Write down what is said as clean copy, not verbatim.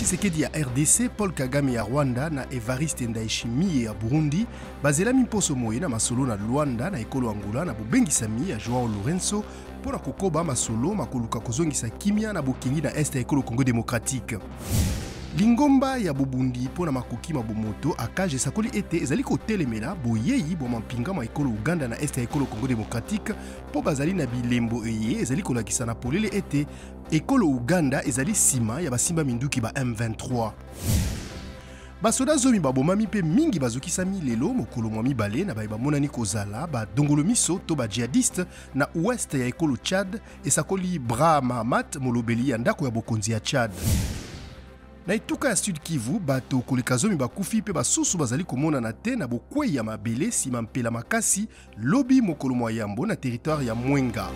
Tshisekedi ya RDC, Paul Kagame ya Rwanda na Evariste Ndayishimiye ya Burundi bazelami mposo moye na masolo na Luanda na ekolo Angola na bobengisami ya Joao Lourenço mpo na kokoba masolo makoluka kozongisa kimia na bokengi na est ya ekolo Congo démocratique. Lingomba ya bobundi mpo na makoki ma bomoto ACAJ esakoli ete ezali kotelemela boyei bwa mampinga ma ekolo Uganda na est ya ekolo Congo démocratique mpo bazali na bilembo eye ezali kolakisa na polele ete ekolo Uganda ezali nsima ya basimba minduki ba M23. Basoda zomi babomami mpe mingi bazokisami lelo mokolo mwa mibale na baye bamonani kozala badongolo miso to ba djihadiste na ouest ya ekolo Tchad, esakoli Bra Mahamat, molobeli ya ndako ya bokonzi ya Tchad. Na etuka ya Sud Kivu, bato koleka zomi bakufi mpe basusu bazali komonana te na bokwei ya mabele nsima mpela makasi lobi mokolo mwa yambo na territoire ya Mwenga.